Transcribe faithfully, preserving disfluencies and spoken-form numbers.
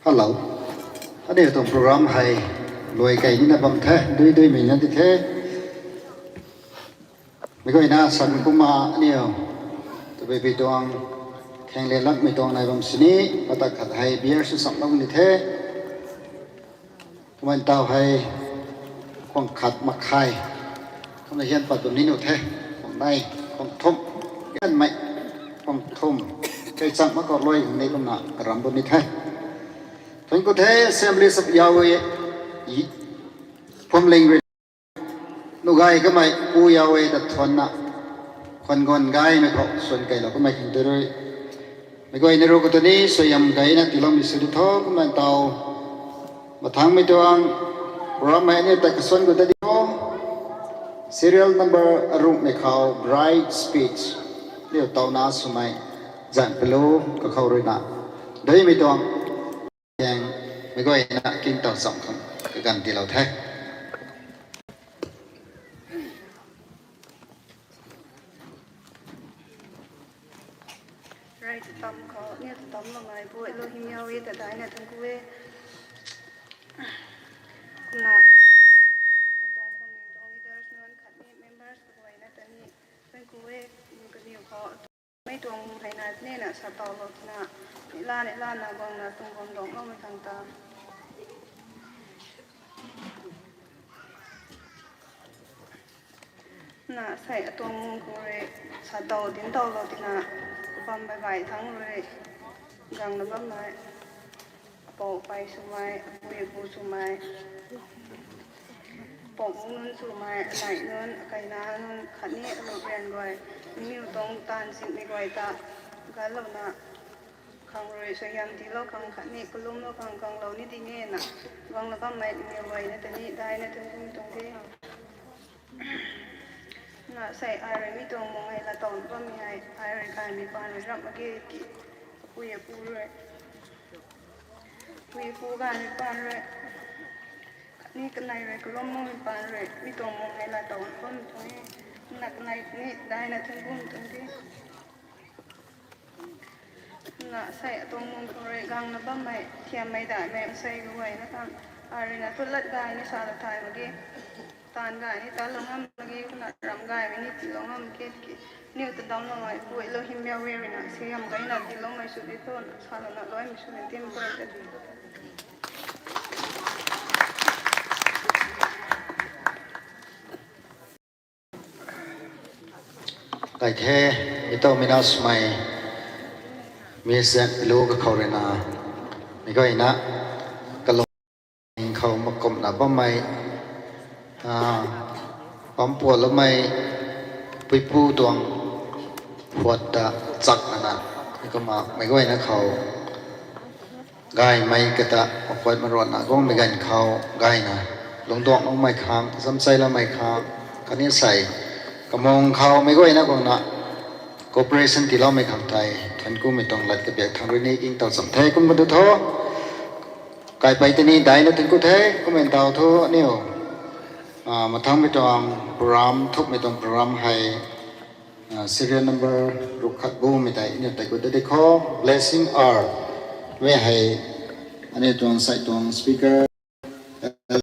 Hello. Aniu tuang program hei luai kei nina bam the, dui dui mei na di the. Mi guayna san kumna aniu tabui bi tuang kheng le lak mei tuang nai bam sini, mata khat hei beer sw sam lou ni the. Kumna tau hei khwang khat makhai kumna hian pat bam ni nu the. Khwang nai, khwang thum, hian mei, khwang thum, kei chang ma kau luai ni kumna karam bam ni the. Thank you the, Assemblies of Yahweh, Phwamling rui nu gay kamei Pu Yahweh ta thuanna, Khwan guan gaymei khou suan kailou kamei khang tei rui, meic guayna rui khou tei ni suaihiam gayna tiiloumei sw di tho. Kumna taw, mathangmei tuang program hei aniu tei kasuan gut ta di tho. Serial number arukmei khou Bright Speech, aniu tawna swmei Zaengpalou kakhou ruina duimei tuang, meic guayna king taw cham khang kaganv tiilou the. Rey ta tam khou ni ta tam loumei Pu Louhimyawei ta daihna thuanc ku e. Kumna atuang khang ning tuang leaders nunc khatni members kaguayna ta ni thuanc ku e. Kaniw khou mei tuang hei na nina sa tawlou twna, neihla neihlana guangna tuang guang dungcloumei khang ta na sei atuang mung khou rui sa tow dinc tawlou twna, kabam baih baih thangc rui gangna bammei, apou apei swmei, apui apu swmei, apou nunc swmei, anei nunc, akeina nunc khatni aluh rian guay, nangniw tuang taanv sinmei guay ta galouna khang rui suaihiam tiilou khang khatni kalumlou khang kanglou ni ding e na, guangna bammei nangniw guayna ta ni daihna thuanc ku tuang the. Na sei ai rui mi tuang mung hei laatowna bammei hei ai rui gaymei paan rui ramh mak ge ki, apui apu rui, apui apu gaymei paan rui khatni kanei rui kalum makmei paan rui mi tuang mung hei laatowna bammei tuang e. Na kanei ni daihna thuanc ku tuang the. Na sei atuang mung khou rui gangna bammei thiammei daihmei nsei kaguayna khang ai ruina thu lat gay ni sa la thay mak ge, taanv gay ni talou ngam mak ge, kumna ramh gaymei ni tiilou ngam mak ge tiki, aniw ta damcloumei Pu Louhimyawei ruina suaihiam gayna tiiloumei sw di tho na salouna luaimei sw ni tim khou rui ta di kai the. Mi tawmei na swmei Miss Zaengpalou kakhou ruina, meic guayna kalung khou makumna bammei, pampualoumei puipu tuang huat ta chakna, kumna meic guayna khou gaymei kata makuat maruanna guangmei ganv khou gayna lungcduangloumei khang, zamcheiloumei khang, khatni sei kamung khou meic guayna guangna cooperation tiiloumei khang tei thuanc kumei tuang lat kabiak thangc rui ni king taw cham the. Kum kan tu tho, kaipei ta ni daihna thuanc ku the. Kumna taw thu aniw mathangmei tuang program, thukmei tuang program hei serial number ruk khat bumei tei aniu tei gut ta di kho, Blessing Hour. Mi hei aniu tuang sei tuang speaker